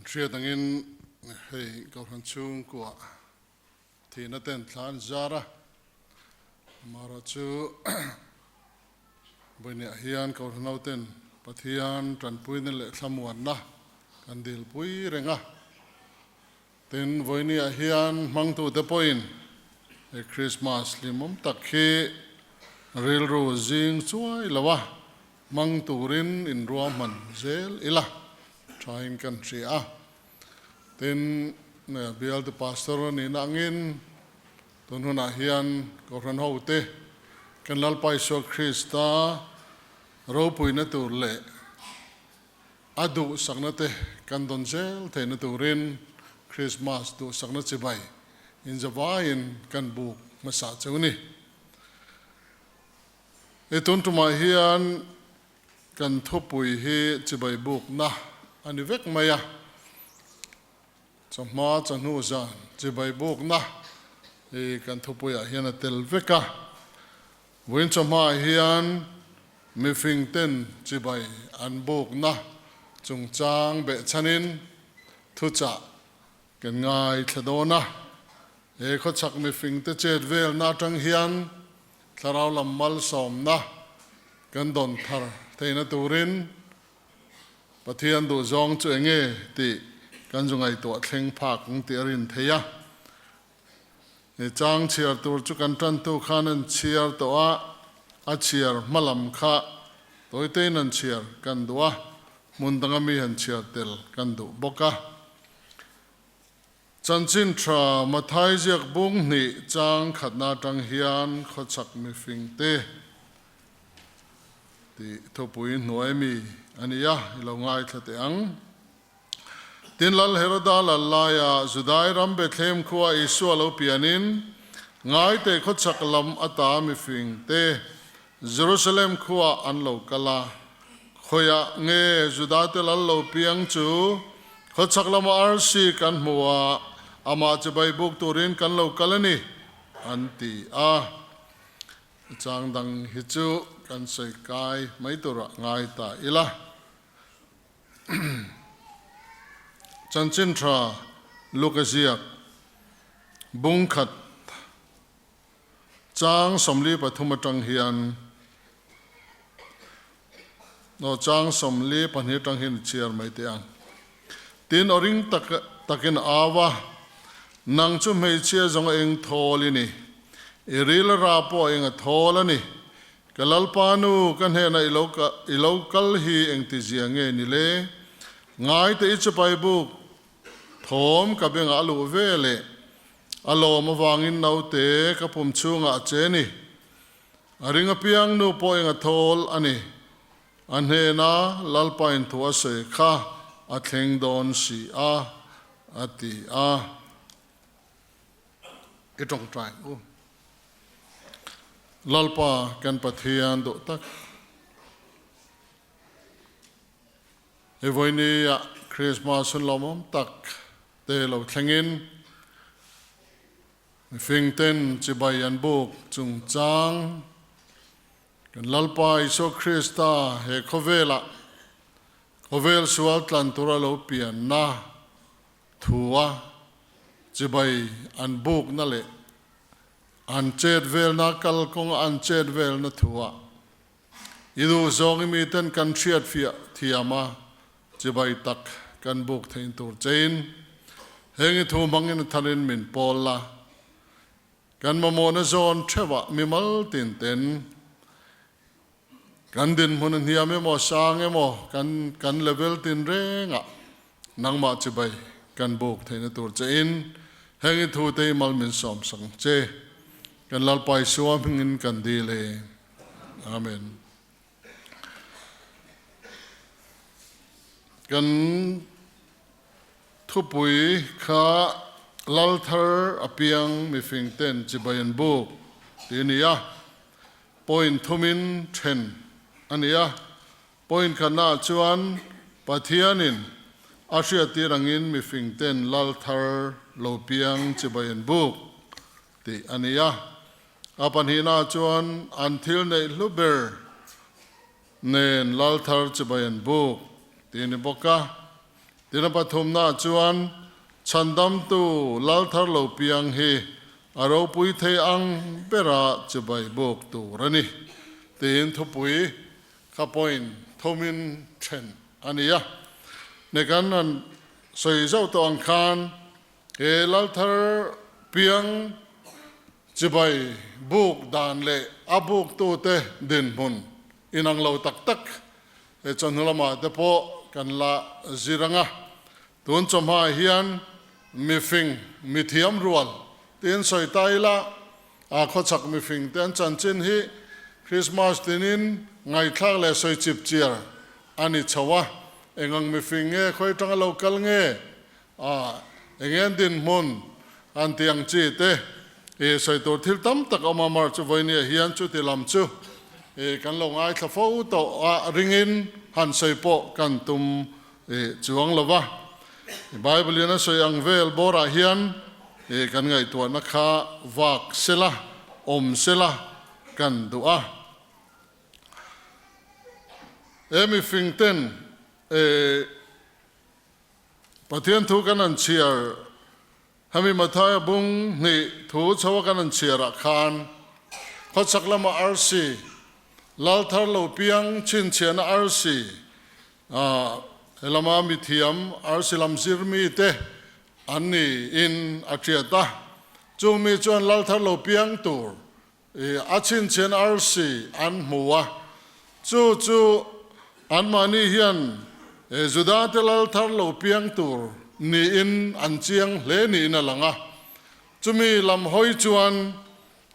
Kan hriat angin hei Kohhran chhungkua thihna ten thla an zar a, amaherawhchu vawiinah hian Kohhran hoten Pathian tanpuina leh thlamuanna kan dilpui reng a. Tin, vawiiniah hian hmangtute pawhin he Krismas hlimawm tak hi rilru zing chuai lo a hmang turin inruahman zel ila thain kan hria a. Tin, bialtu pastor a nihna angin tun hunah hian Kohhran hote kan Lalpa Isua Krista ropuina tur leh A duhsakna te kan dawn zel theihna turin Krismas duhsakna chibai inzavaiin kan buk hmasa cheu ni. I tun tumah hian kan thupui hi chibai bukna a ni vek mai a, chawhma chawhnu zan chibai bukna hi kan thupuiah hian a tel vek a. Vawiin chawhmaah hian mifingten chibai an bukna chungchang behchhanin thuchah kan ngaithla dawn a. He khawchhak mifingte chet velna atang hian thlarau lam malsawmna kan dawn thar theihna turin Pathian duhzawng chu enge tih kan zu ngaihtuah thleng phak ang tih a rin theih a. He chang chhiar tur chu kan tantu khan an chhiar tawh a, a chhiar hma lam kha tawitein an chhiar kan duh a, hmun danga mi han chhiar tel kan duh bawk a. Chanchin tha Mathai ziak bung hnih chang khatna atang hian khawchhak mifingte tih thupui hnuai mi a ni a, i lo ngaithla teh ang. Tin, Lal Heroda lal laia Judai ram Bethlehem khua Isua lo pianin, ngaite khawchhak lam ata mifing te Jerusalem khuah an lo kal a. Khawiah nge Judate lal lo piang chu khawchhak lama arsi kan hmu a, amah chibai buk turin kan lo kal a ni, an ti a. Chang dang hi chu kan sawi kai mai turah ngai ta ila. Chanchin tha Luka ziak bung khat chang 43 atang hian no chang 42 atang hian i chhiar mai teh ang. Tin, aw ring tak takin a au a, Nang chu hmeichhia zawng a eng thawl i ni, i ril a ra pawh a eng a thawl a ni. Ka Lalpa nu, ka hnenah i lo i lo kal hi engti zia nge ni le? Ngaite i chupai buk thawm ka bengah a luh ve leh a lawm avangin naute ka pum chhungah a che ni. A ring apiang nu pawh eng a thawl a ni. A hnena Lalpa in thu a sawi kha a thleng dawn si a, a ti a. I tawngtai u. Lalpa kan Pathian duh tak. He vawinia Krismas hun lawmawm tak te lo thlengin mifingten chibai an buk chungchang kan Lalpa Isua Krista he khawvelah khawvel sual tlan tura lo pianna Thua chibai an bukna leh an chet velna kalkawnga an chet velna thua i duh zawng i miten kan hriatfiah thiam a, chibai tak kan buk theih tur chein heng i thu hmangin a tharin min pawl la. Kan mamawhna zawn theuhah mimal tin ten Kan dinhmun a hniam emaw sang emaw kan kan level tin rengah nangmah chibai kan buk theihna tur che in heng i thu te hi mal min sawm sak ang che. Kan Lalpa Isua hmingin kan dil e. Amen. Kan thupui kha Lal thar apiang mifing ten chibai an buk ti a ni a. Point thumin then a ni a, point khatnaah chuan Pathianin a hriattir angin mifingten lal thar lo piang chibai an buk tih a ni a. A pahnihnaah chuan an thil neih hlu ber nen lal thar chibai an buk tih a ni bawk a. Tin a pathumnaah chuan Chhandamtu Lal thar lo piang hi a ropui thei ang bera chibai buk tur a ni tiin thupui kha point thumin then a ni a. Ni kan han sawi zauh tawh ang khan he Lal thar piang chibai buk dan leh a buktute dinhmun inang lo tak tak he chawhnu lamah te pawh kan la zir ang a. Tun chawhma hian mifing, mithiam rual tiin sawi ta ila, a khawchhak mifing te an chanchin hi Christmas tinin ngaihthlak leh sawi chip chiar a ni chho a. Engang mifing nge, khawi atanga lo kal nge, a enge an dinhmun an tih ang chi te i sawi tur thil tam tak a awm a, March vawinia hian chuti lam chu i kan lo ngaithla fo tawh a ringin han sawi pawh kan tum I chuang lo va, Bible in a sawi ang vel bawrah hian i kan ngaihtuahna kha vak sela, awm sela kan duh a. He mifing ten i Pathian thu kan han chhiar, hemi Mathaia bung hnih thu chho a kan han chhiarah khan khawchhak lama arsi, lal thar lo piang chhinchhiahna arsi, A helama mithiam arsi lam zir mite an ni in a hriat a, chung mi chuan lal thar lo piang tur i a chhinchhian arsi an hmu a, chu chu anmahni hian Juda te lal thar lo piang tur niin an chiang hle niin a lang a, chumi lam hawi chuan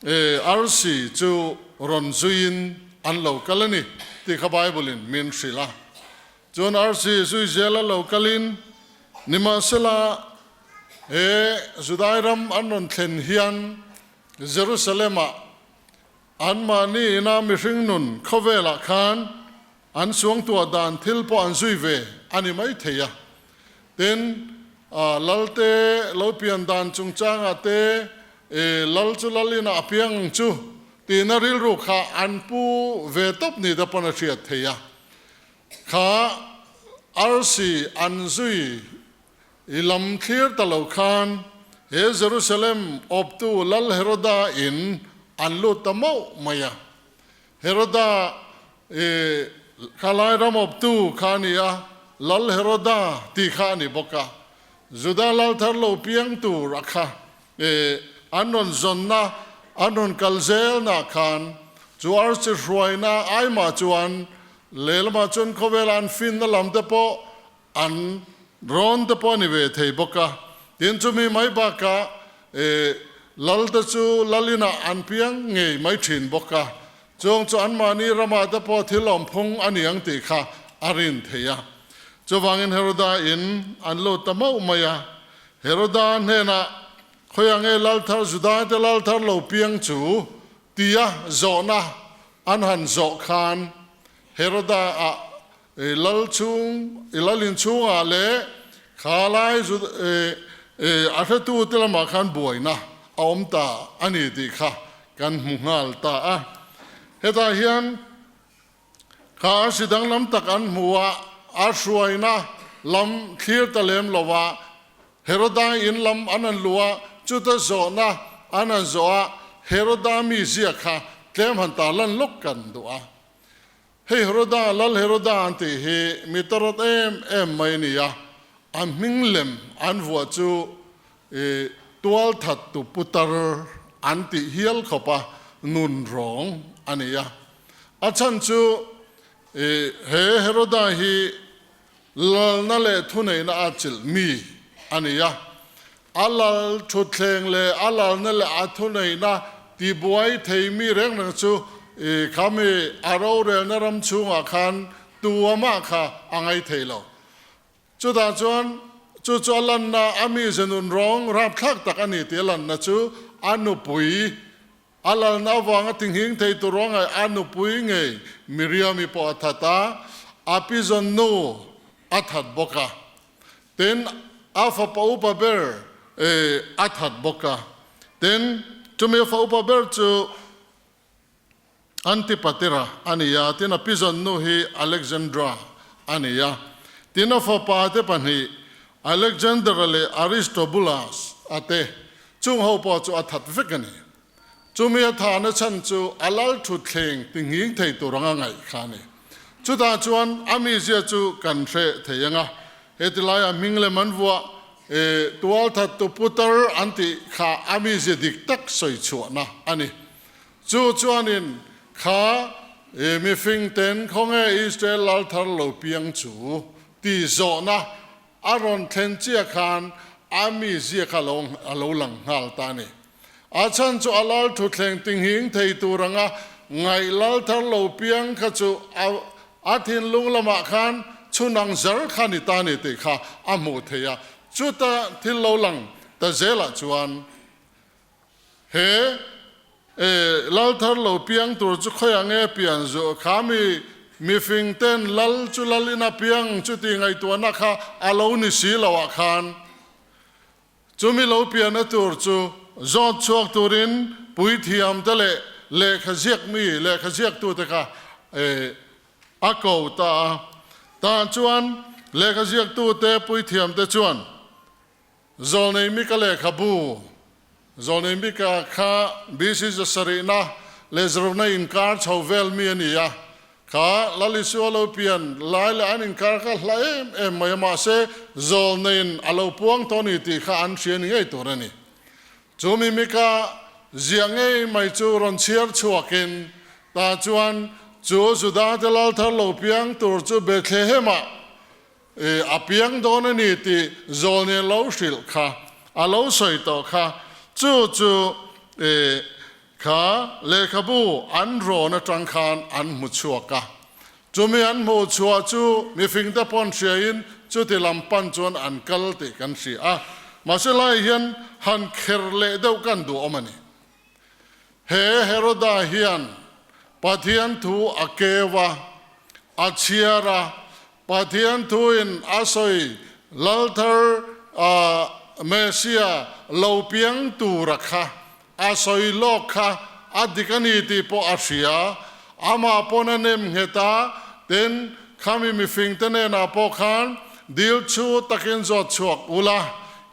Arsi chu rawn zuiin an lo kal a ni tih kha Bible-in min hrilh a. Chuan arsi zui zela lo kalin, nimahsela he Judai ram an rawn thlen hian Jerusalem-ah anmahni ina mihring nun khawvelah khan an suangtuah dan thil pawh an zui ve a ni maithei a. Tin, Lalte lo pian dan chungchangah te, Lal chu Lal inah a piang ang chu tihna rilru kha an pu ve tawp ni te pawn a hriat theih a. Kha arsi an zui i lam thlir ta lo khan he Jerusalem awptu Lal Heroda in an lut ta mauh mai a. Heroda i kha lai ram awptu kha a ni a, Lal Heroda tih kha a ni bawk a. Juda lal thar lo piang tur a kha i an rawn zawnna, an rawn kal zelna khan chu arsi hruaina aimah chuan lehlamah chuan khawvela an finna lam te pawh An rawn te pawh a ni ve thei bawk a, tin chumi mai bakah eh lal te chu lal inah an piang ngei mai thin bawk a, chuang chu anmahni ramah te pawh thil awm phung a ni ang tih kha a rin thei a. Chuvangin Heroda in an lut ta mauh mai a, Heroda hnenah, Khawiah nge lal thar Juda te lal thar lo piang chu? tia zawhna an han zawh khan Heroda ah I lal chhung, i lal in chhungah leh kha lai zu a hretu te lamah khan buaina a awm ta a ni tih kha kan hmu nghal ta a. Hetah hian kha arsi danglam tak an hmu a, a hruaina lam thlir ta lem lo a, Heroda in lam an han luh a, chuta zawhna an han zawh a, Heroda mizia kha tlem han tarlan lawk kan duh a. Hei Heroda, Lal Heroda an tih hi mi tarawt em em mai a ni a, a hming lem an vuah chu i tualthat tu putar an tih hial khawp a nun rawng a ni a. A chhan chu i he Heroda hi Lalna leh thuneihna a chilh mi a ni a, a lal thutthleng leh a lalna leh a thuneihna tibuai thei mi reng reng chu i kha mi a rorelna ram chhungah khan tu amah kha a ngai thei lo. Chutah chuan chu chu a lanna a mi ze nun rawng rapthlak tak a ni tih a lanna chu a nupui A lalna avanga tinghing thei tur ruangah a nupui ngei Miriami pawh a that a, a pizawn nu a that bawk a. Tin, a fapa upa ber a that bawk a. Tin, chumi a fa upa ber chu Antipatira a ni a, tin a pizawn nu hi Alexandra a ni a. Tin, a fapa te pahnih. Alexander-a leh Aristobulus-a te chung ho pawh chu a that vek a ni. Chumi a thahna chhan chu a lal thutthleng ti nghing thei tur anga ngaih kha a ni. Chutah chuan a mizia chu kan hre thei ang a, heti laia hming lem an vuah e tualthattu putar an tih kha a mizia dik tak sawi chhuahna a ni. Chu chuanin kha e mifing ten khawnge Israel lal thar lo piang chu tih zawhna a rawn thlen chiah khan a mizia kha a lo lang nghal ta a ni. A chhan chu a lal thutthleng tinghing thei tur anga ngaih lal thar lo piang kha chu a a thinlung lamah khan chhun ang zar kha ni ta ni tih kha a hmuh theih a. Chuta thil lo lang ta zelah chuan he lal thar lo piang tur chu khawiah nge pian zuh kha mi mifing ten lal chu lal ina piang chuti ngaihtuahna kha a lo ni si lo ah khan Chumi lo pianna tur chu zawt chhuak turin puithiam te leh lehkha ziak mi, lehkha ziaktute kha a ko ta a. Tah chuan lehkha ziaktute puithiam te chuan Zawlnei Mika lehkhabu, Zawlnei Mika kha BC zasarihna leh zarukna inkar chho vel mi a ni a, Kha Lal Isua lo pian lai leh an inkar kha hla em em mai a, mahse zawlneiin a lo puang tawh a ni tih kha an hria ni ngei tur a ni. Chu mimika ziah ngei mai chu rawn chhiar chhuakin tah chuan chu Judate lal thar lo piang tur chu Bethlehem-ah a piang dawn a ni tih zawlnei lo hrilh kha a lo sawi tawh kha chu chu Kha lehkhabu an rawn atang khan an hmu chhuak a, chumi an hmuh chhuah chu mifingte pawn hriain chuti lam pan chuan an kal tih kan hria a, mahse lai hian han kher leh deuh kan duh awm a ni. He Heroda hian Pathian thu a keu a, a chhiar a, Pathian thuin a sawi Lalthar a Messia lo piang tura kha a sawi lawk kha a dik a ni tih pawh a hria. Amah pawn a nem nghet a, tin, khami mifingte hnenah pawh khan dil chu takin zawt chhuak ula,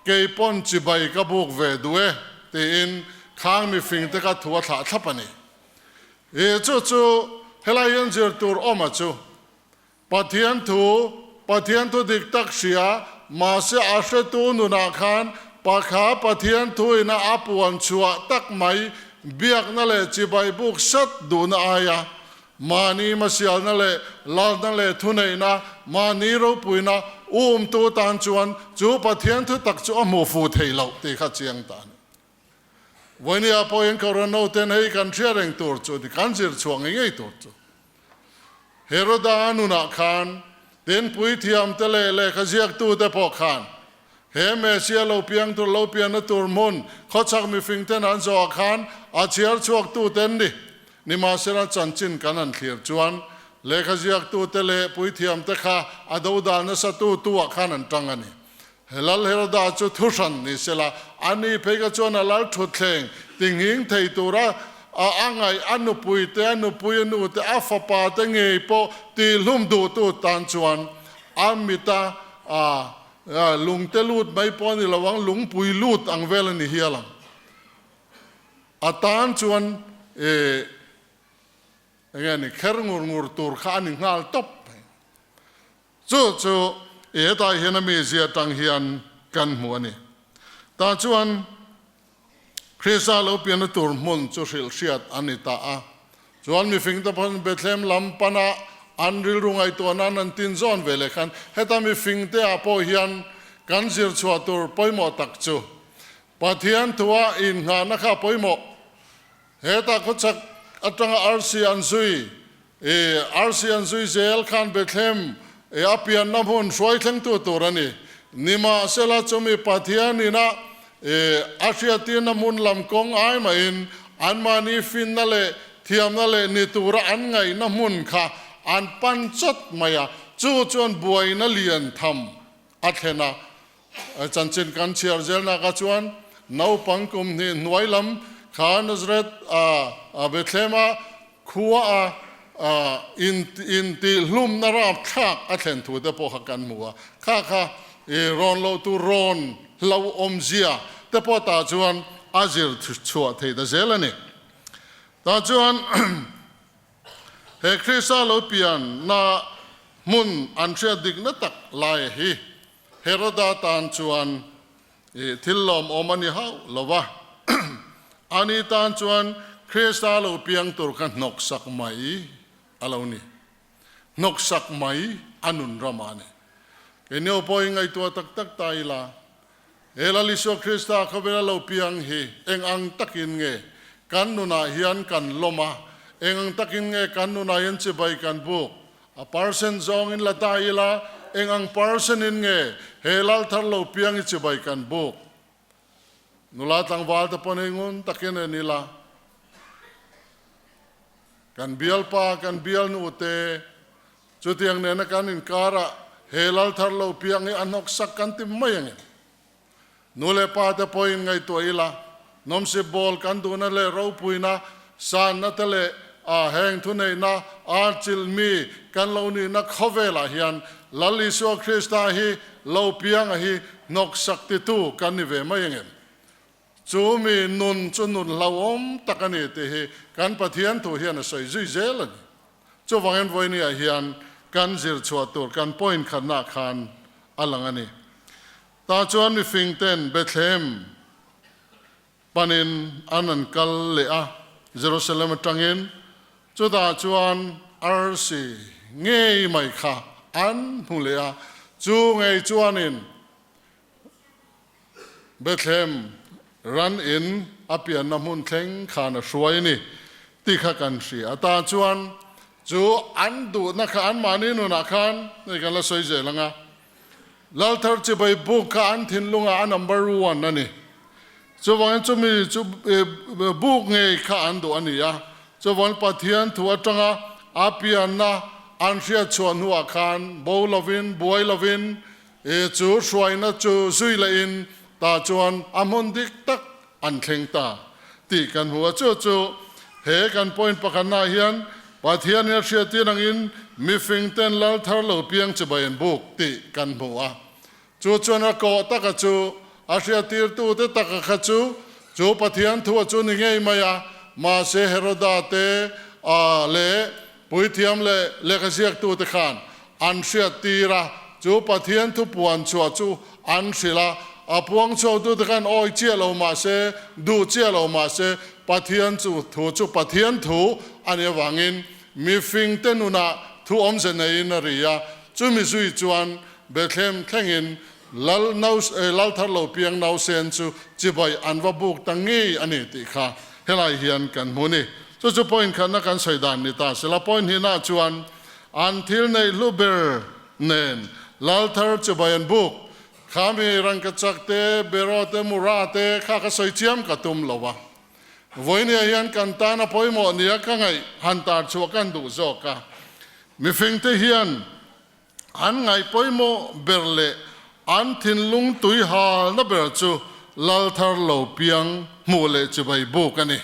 kei pawn chibai ka buk ve duh e, tiin khang mifingte kha thu a thlah thlap a ni. I chu chu helai hian zir tur awm a chu. Pathian thu, Pathian thu dik tak hria, mahse a hretu nunah khan pakha Pathian thu ina a puan chhuah tak mai biakna leh chibai buk sat duhna aia mahni hmasialna leh lalna leh thuneihna, mahni ropuina umtu tan chuan chu Pathian thu tak chu a hmuh fuh thei loh tih kha chiang ta a ni. Vawinia pawhin Kohhran nauten hei kan hria reng tur chu ni, kan zir chhuah ngei ngei tur chu. Heroda nunah khan Dinpui thiamte leh lehkha ziaktute pawh khan he Messia lo piang tur, lo pianna tur hmun khawchhak mifingten an zawhah khan a chhiar chhuaktute an ni. Nimahsela chanchin kan han thlir chuan lehkha ziaktute leh puithiamte kha a dodal nasa tu tuah khan an tang a ni. He Lal Heroda chu thuhran ni sela, a ni phei kha chuan a lal thutthleng tinghing thei tura a a ngaih a nupui te, a nupui a nu te, a fapa te ngei pawh tihhlum duhtu tan chuan a mita a lungte lut mai pawh a ni lo ang, lungpui lut ang vel a ni hial ang. A tan chuan e enge ni kher ngur ngur tur kha a ni nghal tawp mai. Chu chu i hetah hian a mizia atang hian kan hmu a ni. Tah chuan Krista lo pianna tur hmun chu hrilh hriat a ni ta a. Chuan mifingte pawhin Bethlehem lam pana an rilru ngaihtuah nan an tin zawn ve leh khan heta mifingte ah pawh hian kan zir chhuah tur pawimawh tak chu Pathian thua innghahna kha a pawimawh. Hetah khawchhak atanga arsi an zui, i arsi an zui zel khan Bethlehem i a pianna hmun hruai thlengtu tur a ni. Nimahsela chumi Pathian ina i a hriattirna hmun lam kawng ai mahin anmahni finna leh thiamna leh ni tura an ngaihna hmun kha an pan chawt mai a, chu chuan buaina lian tham a thlen a. Chanchin kan chhiar zelnak ah chuan naupang kum hnih hnuai lam kha Nazareth a Bethlehem a khua a in intihhlumna rapthlak a thlen thu te pawh kha kan hmu a, kha kha. I rawn loh tur rawn hlauhawmzia te pawh tah chuan a zir chhuah thei ta zel a ni. Tah chuan he Krista lo pianna hmun an hriat dikna tak lai hi Heroda tan chuan i thil lawmawm a ni hauh lo va. Ani tan chuan Krista lo piang tur kha hnawksak mai a lo ni. Hnawksak mai a nun ram a ni. Keini pawhin ngaihtuah tak tak ta ila, he Lal Isua Krista khawvela lo piang hi eng ang takin nge kan nunah hian kan lawm a, eng ang takin nge kan nunah hian chibai kan buk? A percent zawngin la ta ila, eng ang percent in nge he Lal thar lo piang hi chibai kan buk? Nula tlangval te pawn hei ngun takin en ila, kan bialpa, kan bialnu te chutiang nena kan inkarah he lal thar lo piang hi a hnawksak kan ti mai ang em? Nu leh pa te pawhin ngaihtuah ila, nawmsip bawl kan duhna leh ropuina, sanna te leh a heng thuneihna archilh mi kan lo nihna khawvelah hian Lal Isua Krista hi lo pianga hi hnawksak titu kan ni ve mai ang em? Chu mi nun chu nun hlauhawm tak a ni tih hi kan Pathian thu hian a sawi zui zel a ni. Chuvangin vawinia hian kan zir chhuah tur kan point khatnaah khan a lang a ni. Tah chuan mifing ten Bethlehem panin an an kal leh a, Jerusalem atangin chutah chuan arsi ngei mai kha an hmu leh a, chu ngei chuanin Bethlehem ran in a pianna hmun thleng khan a hruai a ni tih kha kan hria. Tah chuan chu an duhna kha anmahni nunah khan hei kan la sawi zel ang a, Lalthar chibai buk kha an thinlungah a number one a ni. Chuvangin chumi chu buk ngei kha an duh a ni a. Chuvangin Pathian thu atanga a pianna an hriat chhuah hnuah khan bo lovin, buai lovin, chu hruaina chu zui lehin tah chuan a hmun dik tak an thleng ta tih kan hmu a. Chu chu he kan point pakhatnaah hian Pathianin a hriattir angin mifing ten lal thar lo piang chibai an buk tih kan hmu a. Chu chuan a kawh taka chu a hriattirtute taka kha chu chu Pathian thu a chu ni ngei mai a, mahse Heroda te leh puithiam leh lehkhaziaktute khan an hriattir a, chu Pathian thu puan chhuah chu an hrilh a, a puang chhuaktute khan awi chiah lo mah se, duh chiah lo mah se, Pathian chu thu chu Pathian thu a nih avangin mifingte nunah thu awmze neiin a ri a, chumi zui chuan Bethlehem thlengin Lal Lal thar lo piang nausen chu chibai an va buk ta ngei a ni tih kha helai hian kan hmu ni. Chu chu point khatna kan sawi dan ni ta sela point hnihna chuan An thil neih hlu ber nen Lalthar chibai an buk. Kha mi rangkachak te, beraw te, mura te kha ka sawi chiam ka tum lo a. Vawinia hian kan tan a pawimawh nia ka ngaih han tar chhuah kan duh zawk a. Mifing te hian an ngaih pawimawh ber leh an thinlung tui halna ber chu Lalthar lo piang hmuh leh chibai buk a ni.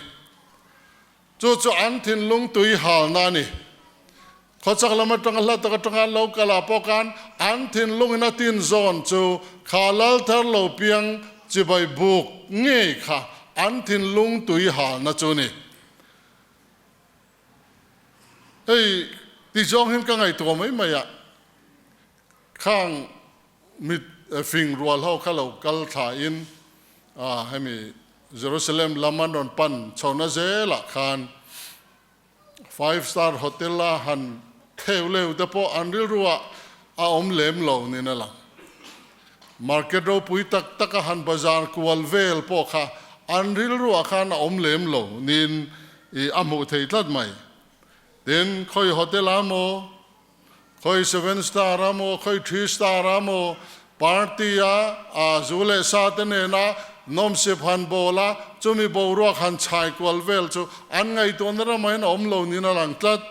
Chu chu an thinlung tui halna a ni. Khawchhak lam atanga hla tak atanga an lo kal ah pawh khan an thinlungin a tin zawn chu kha lal thar lo piang chibai buk ngei kha an thinlung tui halna chu a ni. Hei ti zawng hian ka ngaihtuah mai mai a, khang mit fing rual ho kha lo kal thla in hemi Jerusalem lam an rawn pan chhohna zelah khan five star hotel a han theu leu te pawh an rilruah a awm lem lo niin a lang. Market ropui tak tak a han bazar kual vel pawh kha an rilruah khan a awm lem lo niin a hmuh thei tlat mai. Tin, khawi hotel ah maw Khawi seven star a maw, khawi three star a maw, party a a zu leh sa te nena nawmsip han bawl a, chumi boruak han chhai kual vel chu an ngaihtuahna ramah hian a awm lo niin a lang tlat.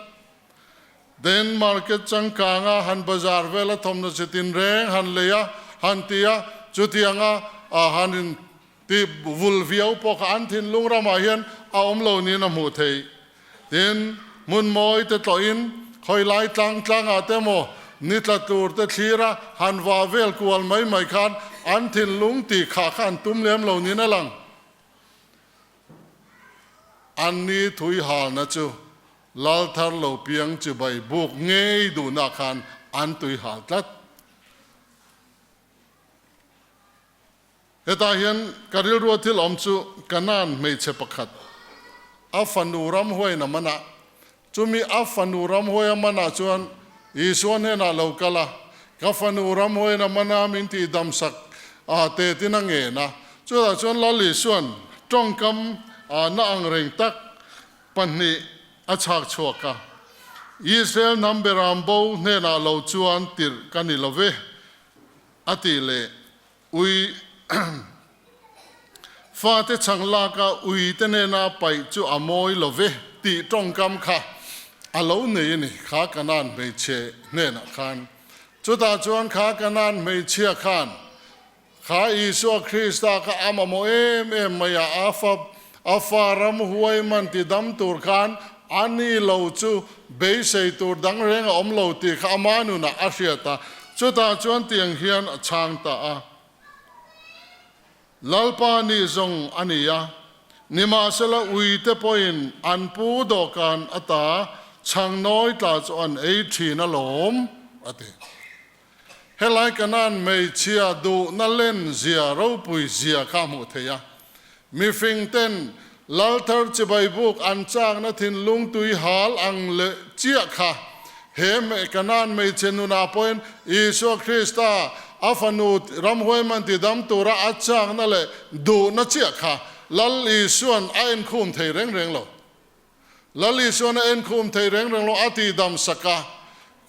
Then market changkanga han bazar vel a thawmhnaw chi tinreng han lei a, han ti a, chutianga a han in ti vul viau pawh kha an thinlung ramah hian a awm lo niin a hmuh theih. Tin, hmun mawi te tlawhin khawi lai tlang tlangah te maw Ni tla tur te thlir a, han vah vel kual mai mai khan an thinlung tih khah kha an tum lem lo niin a lang. An ni thui halna chu Lal thar lo piang chibai buk ngei duhna khan an tui hal tlat. Hetah hian ka rilrua thil awm chu Kanaan hmeichhe pakhat, a fanu ramhuaiin a man a. Chumi a fanu ramhuai a manah chuan Isua hnenah lo kal a, Ka fanu ramhuaiin a man a, min tih damsak a te tin a ngen a. Chutah chuan Lal Isua'n tawngkam na angreng tak pahnih a chhak chhuak a, Israel hnam beram bo hnenah lo chuan tirh ka ni lo ve, a tih leh Ui fate chhang laka ui te nena paih chu a mawi lo ve tih tawngkam kha a lo nei a ni kha Kanaan hmeichhe hnenah khan. Chutah chuan kha Kanaan hmeichhia khan kha Isua Krista kha a mamawh em em mai a, a fa a fa ram huai man ti dam tur khan a ni lo chu beisei tur dang reng a awm lo tih kha ama nunah a hriat a, chutah chuan tiang hian a chhang ta a. Lalpa nih zawng a ni a, nimahsela uite pawhin an pu dawhkan ata chhang nawi tla chu an ei thin alawm, a ti. Helai Kanaan hmeichhia duhna len zia ropui zia kha hmuh theih a. Mifing ten Lalthar chibai buk an chakna thinlung tui hal ang leh chiah kha he Kanaan hmeichhe nunah pawhin Isua Krista a fanu ramhuai man tidam tura a chakna leh duhna chiah kha Lal Isua'n a enkhum thei reng reng lo. Lal Isuan a enkhum thei reng reng lo a tihdam sak a,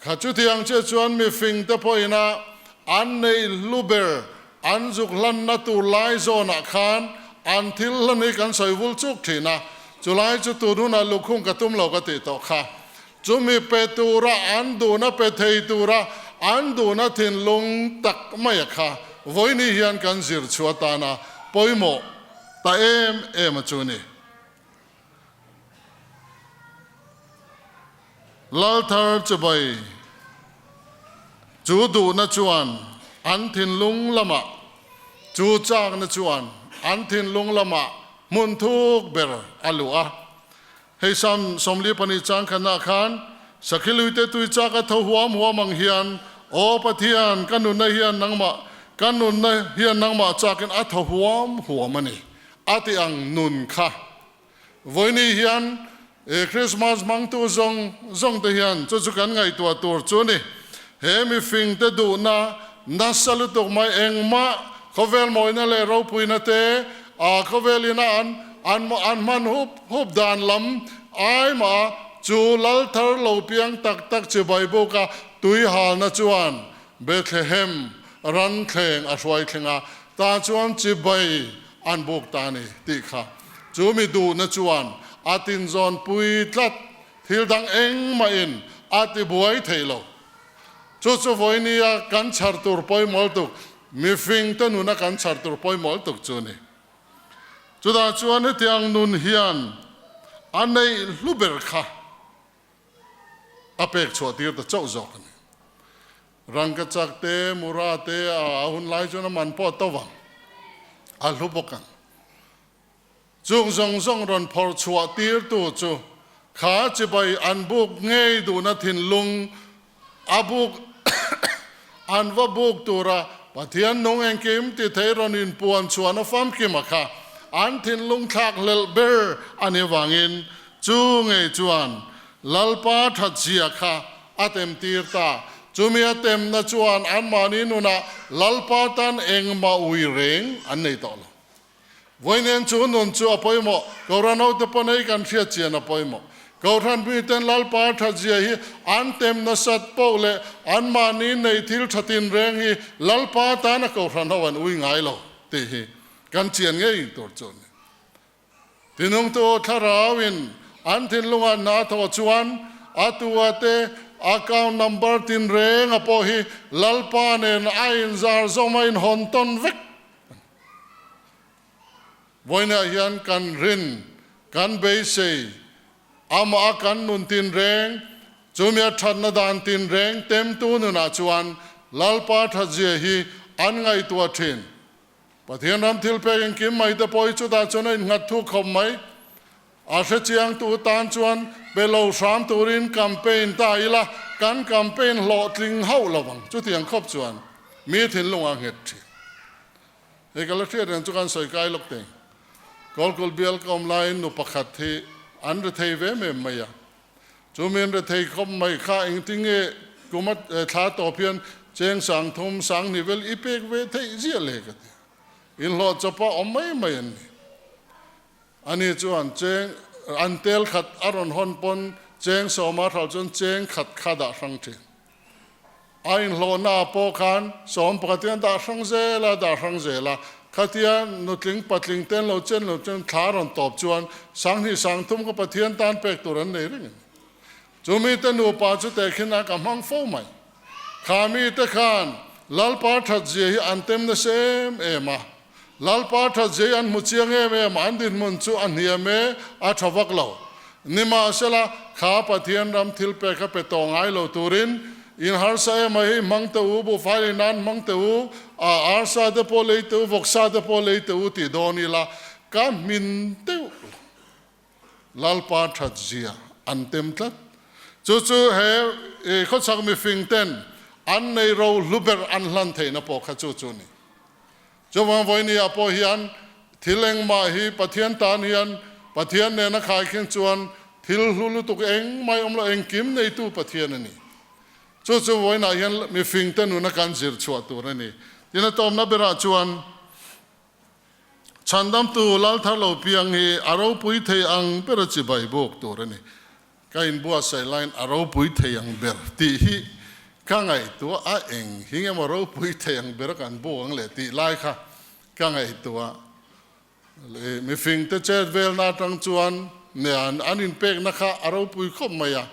kha chutiang che chuan mifing te pawhin a an neih hlu ber an zuk hlanna tur lai zawnah khan an thil hlan hi kan sawi vul chuk thin a, chulai chu tun hunah lukhung ka tum lo ka tih tawh kha. Chumi pe tura an duhna pe thei tura an duhna thinlung tak mai a kha vawiini hian kan zir chhuah atana pawimawh ta em em a chu ni. Lalthar chibai chu duhna chuan an thinlung lamah, chu chakna chuan an thinlung lamah hmun thuk ber a luh a. Hei Sam 42 chang khatnah khan, Sakhiluite tui chak a tho huam huam ang hian, Aw Pathian, ka nunna hian nangmah, ka nunna hian nangmah chakin a tho huam huam a ni. A ti ang nun kha. Vawiini hian he Krismas hmangtu zawng zawng te hian chu chu kan ngaihtuah tur chu a ni. He mifing te duhna nasa lutuk mai engmah khawvel mawina leh ropuina te a khawvel ina an an an hman hup hup dan lam ai mah chu lal thar lo piang tak tak chibai bawka tui halna chuan Bethlehem ran thleng a hruai thleng a, tah chuan chibai an buk ta a ni tih kha. Chu mi duhna chuan a tinzawn pui tlat, thil dang engmahin a ti buai thei lo. Chu chu vawinia kan chhar tur pawimawlh tuk, mifing te nuna kan chhar tur pawimawlh tuk chu a ni. Chutah chuan hetiang nun hian a neih hlu ber kha a pek chhuah tir ta chauh zawk a ni. Rangkachak te, Mura te a hun lai chuan a man pawh a to vang, a hlu bawk ang. Chung zawng zawng rawn phawrh chhuah tirtu chu kha chibai an buk ngei duhna thinlung a buk an va buk tura Pathian nung engkim ti thei rawn inpuan chhuahna famkima kha an thinlung thlak hlelh ber a ni vangin chu ngei chuan Lalpa thatzia kha a temtir ta. Chumi a temna chuan anmahni nunah Lalpa tan engmah ui reng an nei tawh lo. Vawiin chu nun chu a pawimawh. Kohhran hote pawn hei kan hriat chian a pawimawh. Kohhran miten Lalpa thatzia hi an tem nasat poh leh anmahni nei thil tha tinreng hi Lalpa tana kohhran ho an ui ngai lo tih hi kan chian ngei tur chu a ni. Tinungtu thlarauin an thinlungah hna thawh chuan a tua te account number tinreng a pawh hi Lalpa nen a inzar zawm a inhawn tawn vek. Vawiinah hian kan rin, kan beisei, amah a kan nun tinreng. Chumi a thatna dan tinreng temtu nunah chuan Lalpa thatzia hi an ngaihtuah thin. Pathian ram thil pek engkim mai te pawh hi chutah chuan a innghat thuk khawp mai. A hrechiangtu tan chuan pe lo hram turin campaign ta ila, kan campaign hlawhtling hauh lo ang. Chutiang khawp chuan mi thinlung a nghet thin. Hei ka la hriat reng chu kan sawi kai lawk teng. Kawlkul bial ka awm laiin nu pakhat hi an rethei ve em mai a. Chu min rethei khawp mai kha engtinge kuma thla tawp hian cheng sang thum sang hnih vel i pek ve theih ziah le ka ti. Inhlawh chawpa awm mai mai an ni. Ani chuan cheng an tel khat a rawn hawn pawn cheng sawma hralh chuan cheng khat kha dah hrang thin. A inhlawhna ah pawh khan sawm pakhat hian dah hrang zel a, dah hrang zel a. Khatia nutling patling ten lo chen lo chen thla rawn tawp chuan sanghnih sangthum kha Pathian tan pek tur an nei reng a ni. Chu mite nupa chu tehkhin a ka hmang fo mai. Kha mite khan Lalpa that zia hi an tem nasa em em a. Lalpa that zia hi an hmu chiang em em a, an dinhmun chu a hniam e, a tha vak lo. Nimahsela, kha Pathian ram thil pek kha pe tawh ngai lo turin in harsa em a, hei hmang teh u, buhfai lei nan hmang teh u, a arsa te pawh lei teh u, vawksa te pawh lei teh u tih dawn ila ka hmin deuh lo. Lalpa that zia an tem tlat. Chu chu he khawchhak mifing ten an nei ro hlu ber an hlan theihna pawh kha chu chu a ni. Chuvang vawinia pawh hian thil engmah hi Pathian tan hian Pathian nena khaikhin chuan thil hlu lutuk engmah awm lo, engkim neitu Pathian a ni. Chu chu vawiinah hian mifing te nuna kan zir chhuah tur a ni. Tin a tawmna berah chuan Chhandamtu Lalthar lo piang hi a ropui thei ang ber a chibai buk tur a ni. Ka inbuatsaih laiin a ropui thei ang ber tih hi ka ngaihtuah a, eng hi nge maw ropui thei ang ber kan buk ang le tih lai kha ka ngaihtuah. Mifing te chet velna atang chuan ne an inpekna kha a ropui khawp mai a,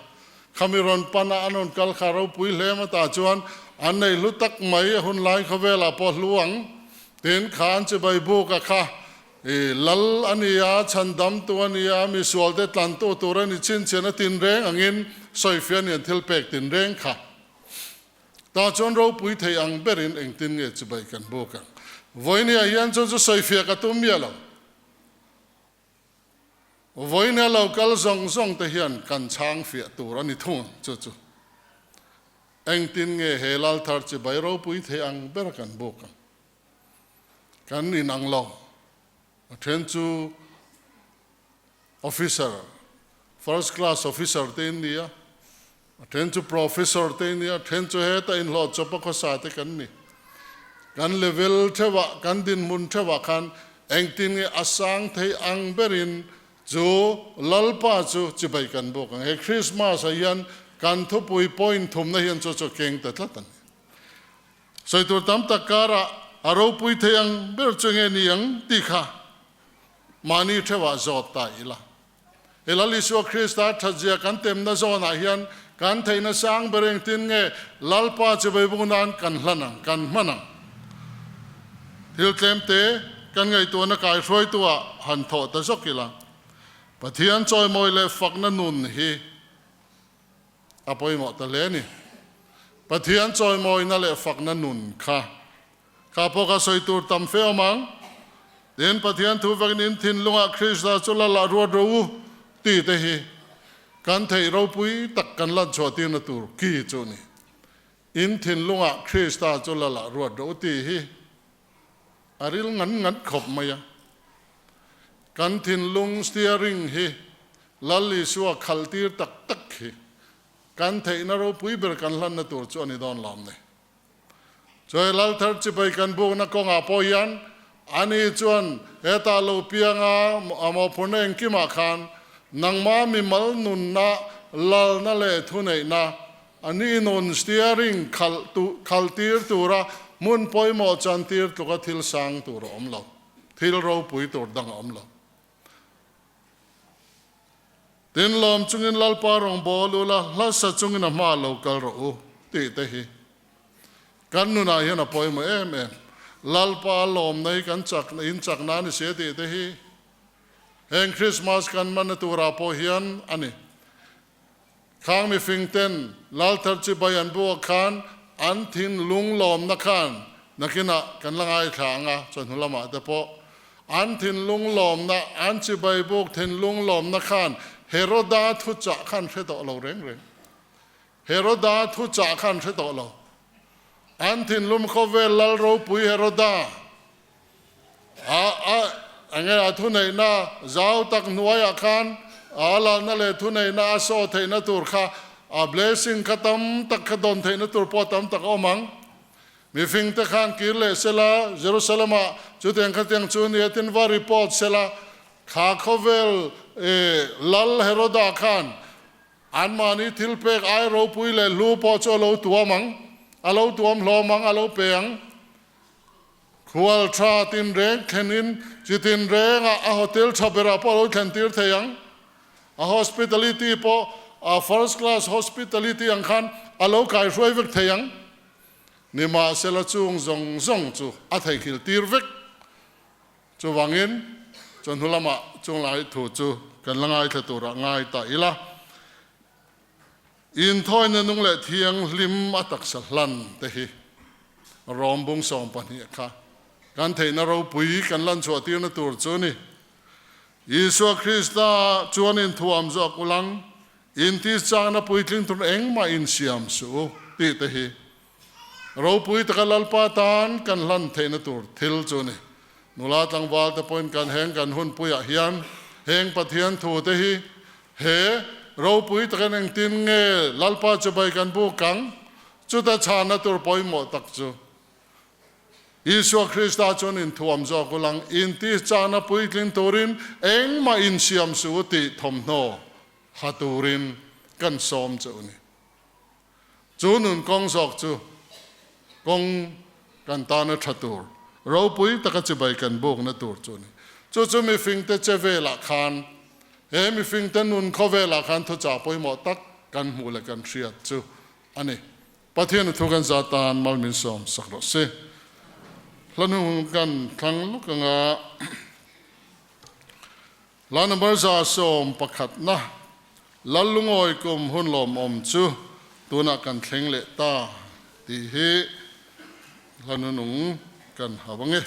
khami rawn pana an rawn kal kha a ropui hle hmata chuan an nei hlu tak mai a hunlai khawvelah pawh hlu ang. Tin, kha an chibai buka kha i lal a ni a, chhandamtu a ni a, misualte tlantu tur a ni chhinchhian a tinreng angin sawifiah a ni an thil pek tinreng kha. Tah chuan ropui thei ang berin engtin nge chibai kan buk ang? Vawinia hian chuan chu sawifiah ka tum miah lo. Vawinia lo kal zawng zawng te hian kan chhang fiah tur a ni thung ang chu chu. Engtin nge he lal thar chibai ropui thei ang ber kan buk ang? Kan inang lo. A then chu officer, first class officer te in ni a, a then chu professor te in ni a, a then chu heta inhlawh chawp a khawsa te kan ni. Kan level theuhah, kan dinhmun theuhah khan engtin nge a sang thei ang berin chu Lalpa chu chibai kan buk ang. He Christmas ah hian kan thupui point thumna hian chu chu a keng ta tlat a ni. Sawi tur tam tak karah a ropui thei ang ber chu nge ni ang tih kha mahni theuhah zawt ta ila. He Lal Isua Krista thatzia kan temna zawnah hian kan theihna sang ber engtin nge Lalpa chibai buk nan kan hlan ang, kan hman ang. Thil tlemte kan ngaihtuahna kaihruaituah han thawh ta zawk ila, Pathian chawimawi leh fakna nun hi a pawimawh ta hle a ni. Pathian chawimawina leh fakna nun kha kha pawh ka sawi tur tam fe awm ang. Tin, Pathian thu vekin in thinlungah Krista chu la lah ruat ro u tih te hi kan theih ropui tak kan lan chhuah tirna tur ki chu a ni. In thinlungah Krista chu la lah ruat ro u tih hi a ril ngan ngan khawp mai a. Kan thinlung steering hi Lal Isua khalh tir tak tak hi kan theihna ropui ber kan hlanna tur chu a ni dawn lawm ni. Chuai Lal thar chibai kan bukna kawngah pawh hian ani chuan hetah lo pianga a mawhphurhna engkimah khan nangma mimal nunna lalna leh thuneihna ani nun steering khalh tir tura hmun pawimawh chantir tluka thil sang tur a awm lo. Thil ropui tur dang a awm lo. Tin, lawm chungin Lalpa rawngbâwl u la, hla sa chungin a hmaah lo kal rawh u, tih te hi kan nunah hian a pawimawh em em. Lalpa lawmna hi kan chak, in chakna a ni si a tih te hi heng Krismas kan hmanna turah pawh hian a ni. Khang mifing ten Lalthar chibai an buak khan an thinlung lawmna khan nakinah kan la ngaithla ang a, chawhnu lamah te pawh an thinlung lawmna, an chibai buk thinlung lawmna khan Heroda thuchah khan hre tawh lo reng reng. Heroda thuchah khan hre tawh lo. An thinlum khawvel Lal ropui Heroda A, a, enge a thuneihna zau tak hnuaiah khan a lalna leh thuneihna a saw theihna tur kha a blessing kha tam tak kha dawn theihna tur pawh tam tak a awm ang. Mifing te khan kir leh sela Jerusalem-ah chutiang khatiang chu nia tin va report sela kha khawvel e Lal Heroda khan anmahni thil pek ai ropui leh hlu pawh chu a lo tuam ang, a lo tuam hlawm ang, a lo pe ang. Khual tha tinreng thlenin chi tinrengah a hotel tha berah pawh a lo thlen tir thei ang. A hospitality pawh a first class hospitality ang khan a lo kaihruai vek thei ang. Nimahsela chung zawng zawng chu a theihnghilh tir vek. Chuvangin chawhnu lamah chunglai thu chu kan la ngaithla turah ngai ta ila. Inthawina nung leh thianghlim a taksa hlan te hi Rom bung 12 kha kan theihna ropui kan lan chhuah tirna tur chu a ni. Isua Krista chuan inthuam zawk ulang, intichakna puitling tur engmah insiam suh u tih te hi ropui taka Lalpa tan kan hlan theihna tur thil chu a ni. Nula tlangval te pawhin kan heng kan hunpuiah hian heng Pathian thu te hi He ropui takin engtin nge Lalpa chibai kan buk ang? Chuta chhana tur pawimawh tak chu Isua Krista chuan inthuam zawk u lang, intichana puitling turin engmah insiam suh u tih thawmhnaw ha turin kan sawm che u ni. Chu nun kawng zawk chu kawng kan tana tha tur, ropui taka chibai kan bukna tur chu a ni. Chu chu mifingte che velah khan, he mifingte nun khawvelah khan thuchah pawimawh tak kan hmuh leh kan hriat chu a ni. Pathian thu kan za tan mal min sawm sak rawh se. Hla hnung kan thlang luk anga Hla number 111na Lallungawi kum hun lawmawm chu tunah kan thleng leh ta tih hi hla nunung kan hau ange.